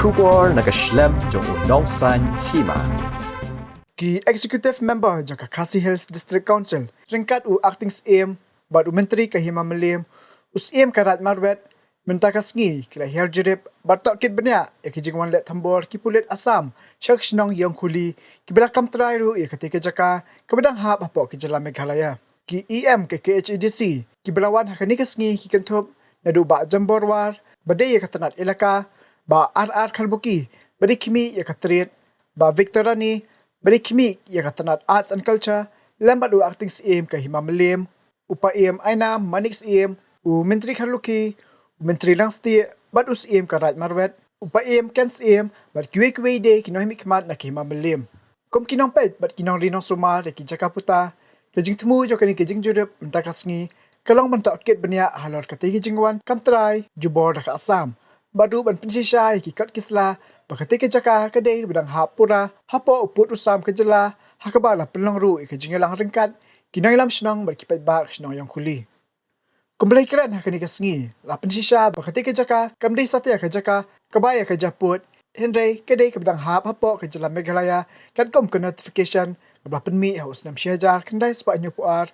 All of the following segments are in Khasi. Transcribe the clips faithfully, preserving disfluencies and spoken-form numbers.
Khubor na ka shlem jong u nongsan hima. Ki Executive Member jong ka Khasi Hills District Council, ryngkat u Acting Syiem bad u Myntri ka Hima Mylliem, u Syiem ka Raid Marwet, mynta ka sngi ki la hiar jurip bad tohkit bniah ïa ki jingwan leh thombor ki pulit Assam sha ka shnong Ïongkhuli, kiba la kam trai ruh ïa katei ka jaka kaba dang hap hapoh ka jylla Meghalaya. Ki E M ka K H A D C kiba la wan ha kane ka sngi ki kynthup naduh Bah Jambor War ba dei ïa ka tnat elaka, Bah R R Kharbuki ba dei khmih ïa ka tnat, Bah Victor Rani ba dei khmih ïa ka tnat Arts and Culture, lem bad u Acting Syiem ka Hima Mylliem, u Paiem Ainam Manik Syiem, u Myntri Kharlukhi, u Myntri Rangstieh bad u Syiem ka Raid Marwet, u Paiem Ken Syiem bad kiwei kiwei de ki nongmihkhmat na ka Hima Mylliem. Kum ki nongpeit bad ki nongri nongsumar ïa ki jaka puta, ka jingthmu jong kane ka jingjurip mynta ka sngi ka long ban tohkit bniah halor katei ka jingwan kam trai jubor da ka Assam, bad ruh ban pynshisha ïa ki kot ki sla ba katei ka jaka ka dei ba dang hap pura hapoh u pud u sam ka jylla, ha kaba la pynlong ruh ïa ka jingïalang ryngkat ki nongïalam shnong bad ki paidbah ka shnong Ïongkhuli. Kumba la kren ha kane ka sngi, la pynshisha ba katei ka jaka kam dei satia ka jaka kaba ïa ka jaka pud, hynrei ka dei kaba dang hap hapoh ka jylla Meghalaya, katkum ka notification kaba la pynmih ha u snem shi hajar khyndai spah hynñiewphew ar,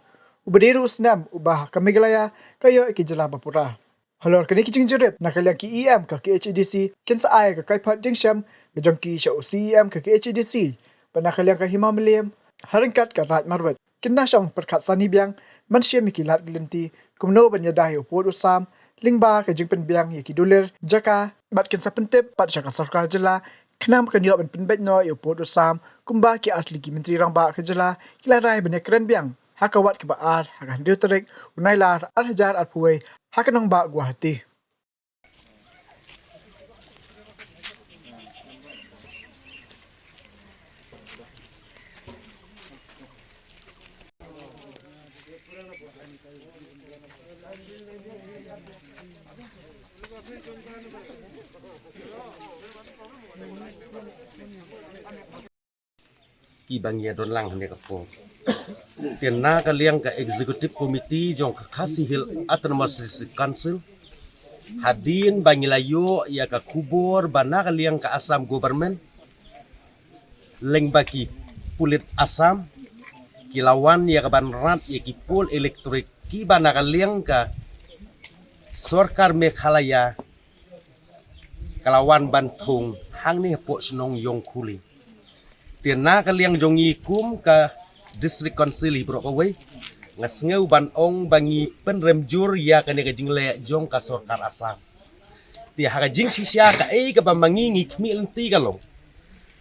uba dei ruh u snem uba ka Meghalaya ka ïoh ïa ka jylla ba pura. Halor kane ka jingjurip, na ka liang ki E M ka K H A D C kin sa ai ka kaiphod jingshem ka jong ki sha u C E M ka K H A D C, bad na ka liang ka Hima Mylliem ha ryngkat ka Raid Marwet kin nang shong pyrkhat sani biang ban shim ïa ki lad ki lynti kumno ban ïada ïa u pud u sam lyngba ka jingpynbiang ïa ki dulir jaka, bad kin sa pyntip pat sha ka sorkar jylla khnang ba kan ïoh ban pynbeit noh ïa u pud u sam kumba ki artylli ki Myntri Rangbah ka jylla ki la rai ban ïakren biang ha ka wat kaba ar ha ka hynriew tarik u Nailar ar hajar arphew wei ha ka nongbah Guwahati. Kiba ngi ïa don lang hangne ka por. Te na ka liang ka Executive Committee jong ka Khasi Hills Autonomous District Council, hadien ba ngi la ïoh ïa ka khubor ba na ka liang ka Assam Government lyngba ki pulit Assam ki la wan ïa ka ban rat ïa ki pole electric kiba na ka liang ka sorkar Meghalaya ka la wan ban thung hangne hapoh shnong Ïongkhuli. Te na ka liang jong ngi kum ka District Council hi baroh kawei, nga sngew ban ong ba ngi pynrem jur ïa kane ka jingleh jong ka sorkar Assam. Te ha ka jingshisha kaei kaba ma ngi ngi khmih lynti ka long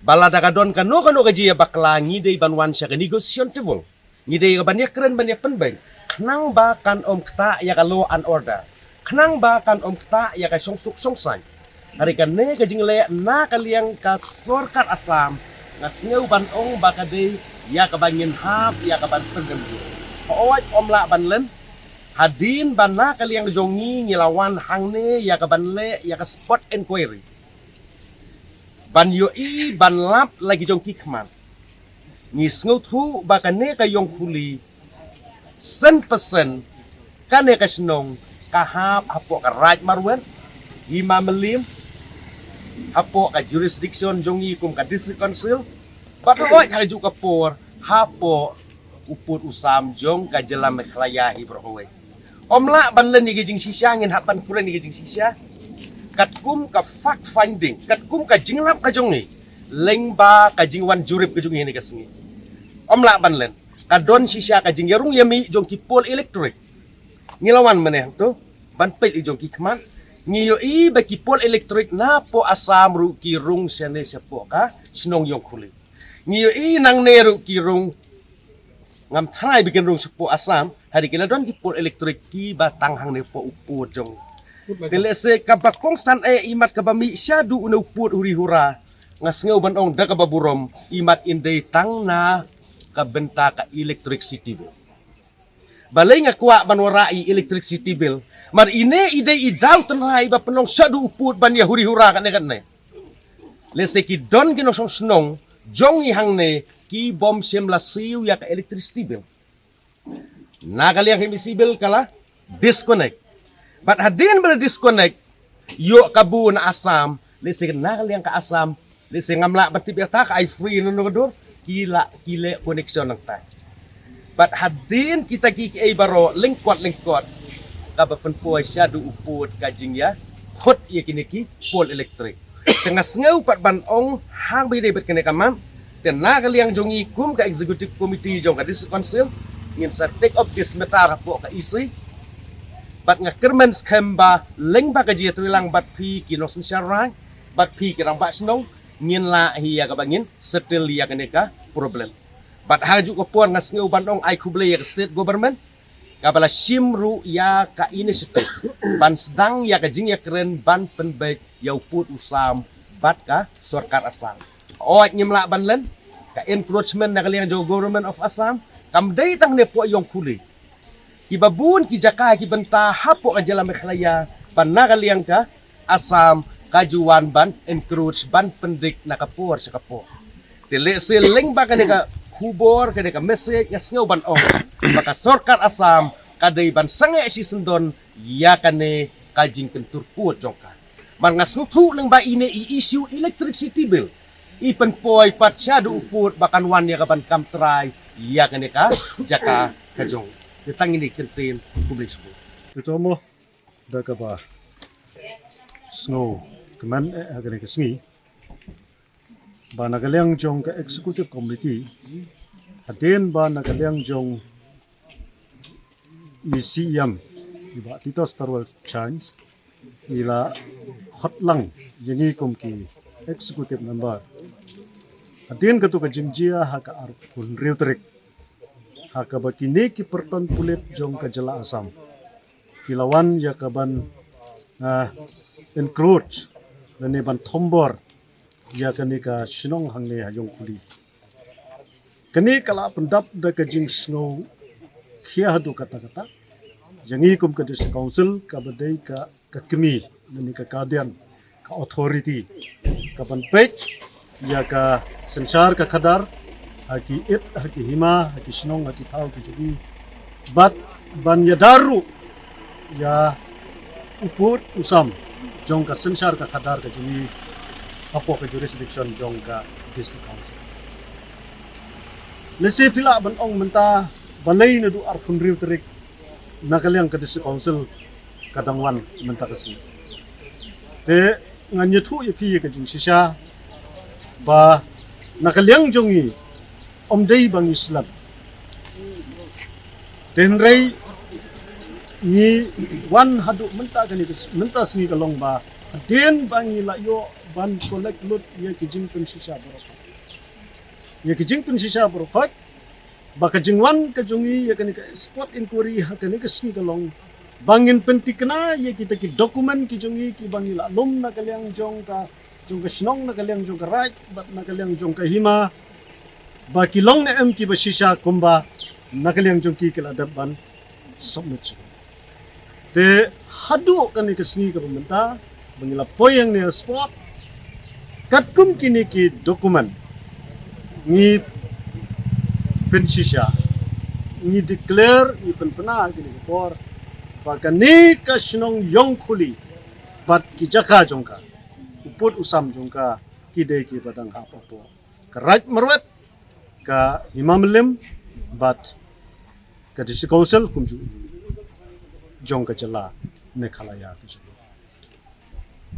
ba lada ka don kano kano ka jingïabakla ngi dei ban wan sha ka negotiation table. Ngi dei ka ban ïakren ban ïapynbeit khnang ba kan ym ktah ïa ka law and order, khnang ba kan ym ktah ïa ka shongsuk shongsaiñ. Hynrei kane ka jingleh na ka liang ka sorkar Assam, nga sngew ban ong ba ka dei ïa kaba ngin hap ïa ka ban pynrem jur. Hooid, ym lah ban len. Hadien ba na ka liang jong ngi ngi la wan hangne ïa ka ban leh ïa ka spot inquiry ban ïohi ban lap la ki jong ki khmat, ngi sngewthuh ba kane ka Ïongkhuli, sen pa sen kane ka shnong ka hap hapoh ka Raid Marwet, Hima Mylliem, hapoh ka jurisdiction jong ngi kum ka District Council, bad hooid ha kajuh ka por hapoh u pud u sam jong ka jylla Meghalaya hi baroh kawei. Ym lah ban len ïa ki jingshisha, ngin hap ban kren ïa ki jingshisha katkum ka fact finding, katkum ka jinglap ka jong ngi lyngba ka jingwan jurip ka jong ngi ha kane ka sngi. Ym lah ban len, ka don shisha ka jingïarung ïamih jong ki pole electric. Ngi la wan mynne hangto ban peit ïa jong ki khmat, ngi ïohi ba ki pole electric napoh Assam ruh ki rung shane shapoh ka shnong Ïongkhuli. Ngi ïohi nangne ruh ki rung, ngam tharai ba kin rung shapoh Assam, hynrei ki la don ki pole electric kiba tang hangne hapoh u pud jong. Te lehse kaba kongsan eh imat kaba mih shaduh une u pud huri hura, nga sngew ban ong da kaba burom, imat in dei tang na ka bynta ka electricity bill. Balei nga kwah ban wanrah ïa electricity bill? Namar ine i dei i daw tynrai ba pynlong shaduh u pud ban ïa huri hura katne katne. Lehse ki don ki nongshong shnong jong ngi hangne ki bym shym la siew ïa ka electricity bill. Na ka liang ka M E C bill ka la disconnect. Bad hadien ba la disconnect, ïoh kabu na Assam Lehse na ka liang ka Assam, lehse ngam lah ban tip ïa kata, ka ai free na nongdur, ki lah ki leh connection nangta. Bad hadien kita ki, ki ei baroh, lyngkot lyngkot, kaba pynpoi shaduh u pud ka jingïakhot ïa kine ki pole electric. Te nga sngew pat ban ong, haba ïadei bad kane ka mat, te na ka liang jong ngi kum ka executive committee jong ka District Council, ngin sa take up this matter hapoh ka E C. Bad nga kyrmen skhem ba lyngba ka jingïatreilang bad phi ki nongsynshar raid, bad phi ki rangbah shnong, ngin lah hi ïa kaba ngin settle ïa kane ka problem. Bad ha kajuh ka por nga sngew ban ong ai khublei ïa ka state government, kaba la shim ruh ïa ka initiative ban sdang ïa ka jingïakren ban pynbeit ïa u pud u sam bad ka sorkar Assam. Hooid, ngim lah ban len, ka encroachment na ka liang jong Government of Assam kam dei tang ne poh ïong khuli. Kiba bun ki jaka ki bynta hapoh ka jylla Meghalaya, ba na ka liang ka Assam ka ju wan ban encroach, ban pyndik na ka por sha ka por. Te lehse lyngba kane ka khubor, kane ka message, nga sngew ban ong ba ka sorkar Assam ka dei ban sangeh shisyndon ïa kane ka jingkyntur pud jong ka. Bad nga sngewthuh lyngba ine i issue electricity bill, i pynpoi pat shaduh u pud ba kan wan ïa ka ban kam trai ïa kane ka jaka ka jong. Te tang ine kyntien, khublei shibun. Te to mo, da kaba sngewkmen eh ha kane ka sngi, ba na ka liang jong ka executive committee, hadien ba na ka liang jong i C E M, i Bah Titosstarwell Chyne, i la khot lang ïa ngi kum ki executive member. Hadien kato ka jingjia ha ka arphew hynriew tarik, ha kaba kine ki pyrton pulit jong ka jylla Assam ki la wan ïa ka ban, ah, encroach lane ban thombor ïa kane ka shnong hangne ha ïong khuli. Kane ka la pyndap da ka jingsngew khia haduh katta katta ïa ngi kum ka District Council, kaba dei ka, ka kmie lane ka guardian, ka authority, ka ban peit ïa ka synshar ka khadar ha ki it, ha ki hima, ha ki shnong, ha ki thaw ki jong ngi, bad ban ïada ruh ïa u pud u sam jong ka synshar ka khadar ka jong ngi hapoh ka jurisdiction jong ka District Council. Lehse phi lah ban ong mynta balei naduh arphew hynriew tarik na ka liang ka District Council ka dang wan mynta ka sngi. Te ngan ïathuh ïa phi ïa ka jingshisha ba na ka liang jong ngi ym dei ba ngi slem. Te hynrei ngi wan haduh mynta kane ka, mynta sngi ka long ba hadien ba ngi la ïoh ban collect lut ïa ki jingpynshisha baroh, ïa ki jingpynshisha baroh, ba ka jingwan ka jong ngi ïa kane ka spot inquiry ha kane ka sngi ka long ba ngin pyntikna ïa kita ki document ki jong ngi kiba ngi la lum na ka liang jong ka, jong ka shnong, na ka liang jong ka raid bad na ka liang jong ka hima, ba ki long ne em kiba shisha kumba na ka liang jong ki ki la dep ban submit. Te haduh kane ka sngi kaba mynta ba ngi la poi hangne ha spot, katkum kine ki document ngi pynshisha, ngi declare, ngi pynpna ha kine ki por ba kane ka shnong Ïongkhuli bad ki jaka jong ka, u pud u sam jong ka, ki dei kiba dang hap hapoh ka Raid Marwet, ka Hima Mylliem bad ka District Council kumjuh jong ka jylla Meghalaya kumjuh.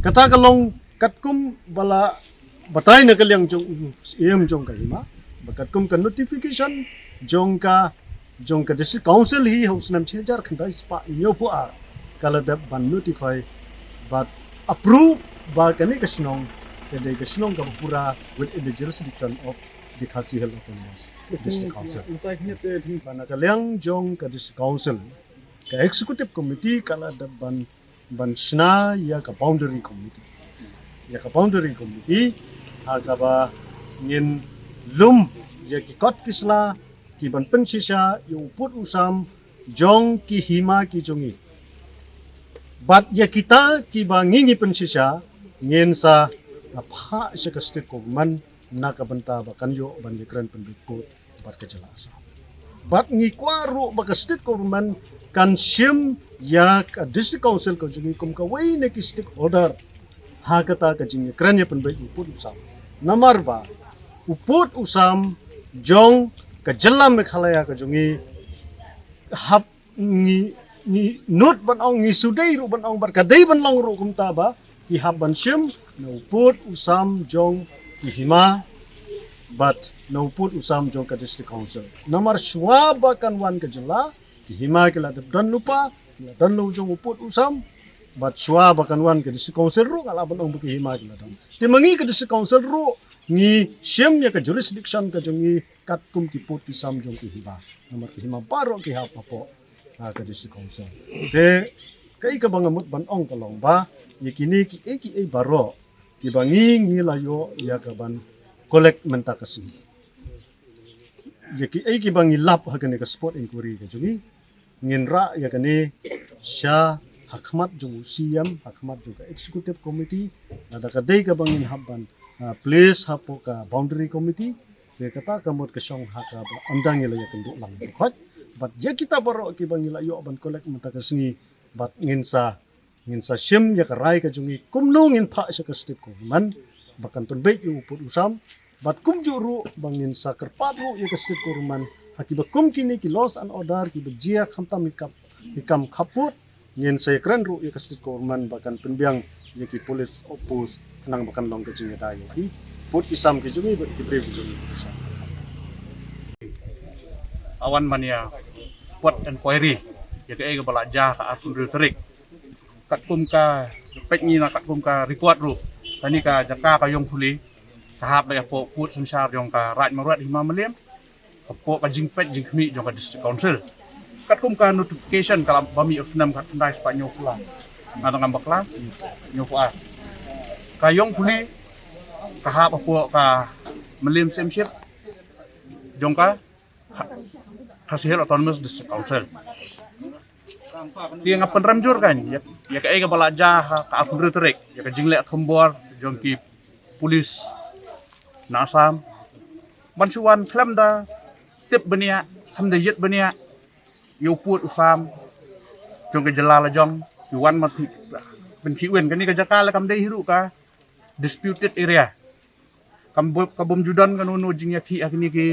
Kata ka long katkum ba la batai na ka liang jong u Syiem jong ka hima ba katkum ka notification jong ka, jong ka District Council hi ha u snem shi hajar khyndai spah hynñiewphew ar ka la dep ban notify bad approve ba kane ka shnong ka dei ka shnong kaba pura within the jurisdiction of the Khasi Hills Autonomous District Council. Ba na ka liang jong ka District Council, ka Executive Committee ka la dep ban, ban shna ïa ka Boundary Committee, ïa ka Boundary Committee ha kaba ngin lum ïa ki kot ki sla ki ban pynshisha ïa u pud u sam jong ki hima ki jong ngi. Bad ïa kita kiba ngi ngi pynshisha ngin sa phah sha ka State Government na ka bynta ba kan ïoh ban ïakren pynbeit pud bad ka jylla Assam. Bad ngi kwah ruh ba ka State Government kan shim ïa ka District Council ka jong ngi kum kawei na ki stakeholder Ha kata ka jingïakren ïa pynbeit u pud u sam. Namar ba u pud u sam jong ka jylla Meghalaya ka jong ngi hap ngi, ngi nud ban ong, ngi shu dei ruh ban ong, bad ka dei ban long ruh kumta ba ki hap ban shim na u pud u sam jong ki hima bad na u pud u sam jong ka District Council. Namar shuwa ba kan wan ka jylla, ki hima ki la dep don lypa, ki la don la u jong u pud u sam, bad shuwa ba kan wan ka District Council ruh nga lah ban ong ba ki hima ki la don. Te ma ngi ka District Council ruh ngi shim ïa ka jurisdiction ka jong ngi katkum ki pud ki sam jong ki hima. Namar ki hima baroh ki hap hapoh, ah, ka District Council. Te kaei kaba nga mut ban ong ka long ba ïa kine kiei kiei baroh kiba ngi, ngi la ïoh ïa ka ban collect mynta ka sngi, ïa kiei kiba ngi lap ha kane ka spot inquiry ka jong ngi, ngin rah ïa kane sha ha khmat jong u C M, ha khmat jong ka executive committee, lada ka dei kaba ngin hap ban, ah, place hapoh ka boundary committee. Te kata ka mut ka shong ha kaba ym dang ngi la ïakynduh lang bad khoit. Bad ïa kita baroh kiba ngi la ïoh ban collect mynta ka sngi, bad ngin sa, ngin sa shim ïa ka rai ka jong ngi kumno ngin phah sha ka state government ba kan pynbeit ïa u pud u sam. Bad kumjuh ruh ba ngin sa kyrpad ruh ïa ka state government ha kiba kum kine ki laws and order kiba jia khamtam hi kam, hi kam khappud, ngin sa ïakren ruh ïa ka state government ba kan pynbiang ïa ki police outpost khnang ba kan long ka jingïada ïa ki pud ki sam ki jong ngi bad ki briew ki jong ngi. Awan mania spot inquiry ïa kaei kaba la jia ha ka arphew hynriew tarik. Katkum ka peit ngi na katkum ka record ruh, kane ka jaka ka Ïong Phuli ka hap da ïa pud synshar jong ka Raid Marwet Hima Mylliem, hapoh ka jingpeit jingkhmih jong ka District Council. Katkum ka notification ka la ba mih u snem khatkhyndai spah hynñiewphew lai, nga tang ngam bakla, hynñiewphew ar. Ka Ïong Phuli ka hap hapoh ka Mylliem Syiemship jong ka Khasi Hills Autonomous District Council. Te nga pynrem jur kan ïa, ïa kaei kaba la jia ha ka arphew hynriew tarik, ïa ka jingleh thombor jong ki police na Assam ban shu wan khlem da tip bniah, khlem da ïit bniah ïa u pud u sam jong ka jylla la jong, ki wan ban pynkhih win. Kane ka jaka la kam dei hi ruh ka disputed area. Kam bym, ka bym ju don kano kano jingïakhih ha kine ki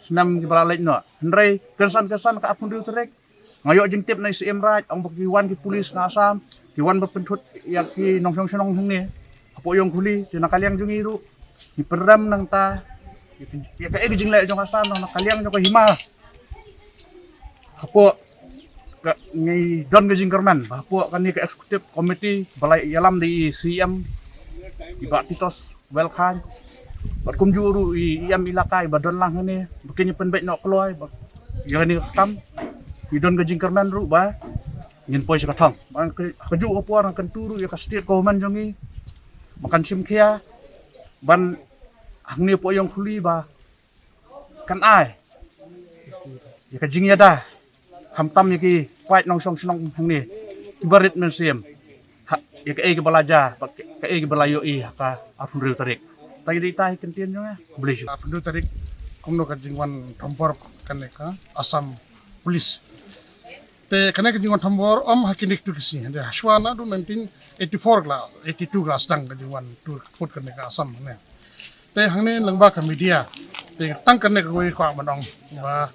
snem kiba la leit noh. Hynrei kynsan kynsan ka arphew hynriew tarik nga ïoh jingtip na i C M Raid, ong ba ki wan ki police na Assam, ki wan ban pynthut ïa ki nongshong shnong hangne hapoh Ïong Phuli. Te na ka liang jong ngi ruh ngi pynrem nangta ïa ka, ïa kaei ka jingleh jong ka Assam na ka liang jong ka hima. Hapoh ka, ngi don ka jingkyrmen ba hapoh kane ka executive committee ba la ïalam da i C M i Bah Titoswell Chyne bad kumjuh ruh i, i E M Elaka iba don lang hangne, ba kin ïa pynbeit noh kloi ba ïa kane ka kam. Ngi don ka jingkyrmen ruh ba ngin poi sha ka thong. Ba ka, kajuh ka por ngan kyntu ruh ïa ka state government jong ngi ba kan shim khia ban hangne hapoh Ïong Phuli ba kan ai ïa ka jingïada khamtam ïa ki paid nongshong shnong hangne kiba rit mynsiem ha ïa kaei kaba la jia bad kaei kaba la ïohi ha ka arphew hynriew tarik. Tang ïa dei ita hi kyntien jong nga. Khublei shibun. Arphew hynriew tarik kumno ka jingwan thombor kane ka Assam Police. Te kane ka jingwan thombor ym ha kine ki tu ki sngi, hynrei hashwa naduh nineteen eighty-four ka la, eighty-two ka la sdang ka jingwan tur ka pud kane ka Assam ne. Te hangne lyngba ka media te tang kane kawei kwah ban ong ba,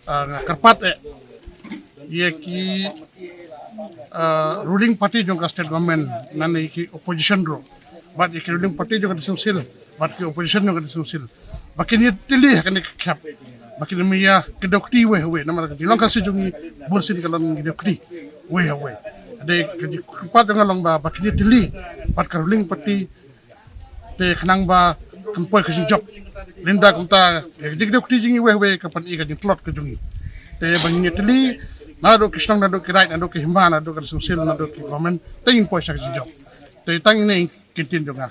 ah, nga kyrpad eh ïa ki, ah, ruling party jong ka state government, nangne ïa ki opposition ruh bad ïa ki ruling party jong ka District Council bad ki opposition jong ka District Council ba kin ïatylli ha kane ka khep, ba kin ym ïa kdew kti wei ha wei, namar ka jinglong Khasi jong ngi bunsien ka long kdew kti wei ha wei. Hynrei ka jingkyrpad jong nga long ba, ba kin ïatylli bad ka ruling party te khnang ba kan poi ka jingjop. Lymda kumta ka jingkdew kti jong ngi wei ha wei ka pyni ka jingtlot ka jong ngi. Te ba ngin ïatylli naduh ki shnong, naduh ki raid, naduh ki hima, naduh ka District Council, naduh ki government, te ngin poi sha ka jingjop. Te tang ine i kyntien jong nga.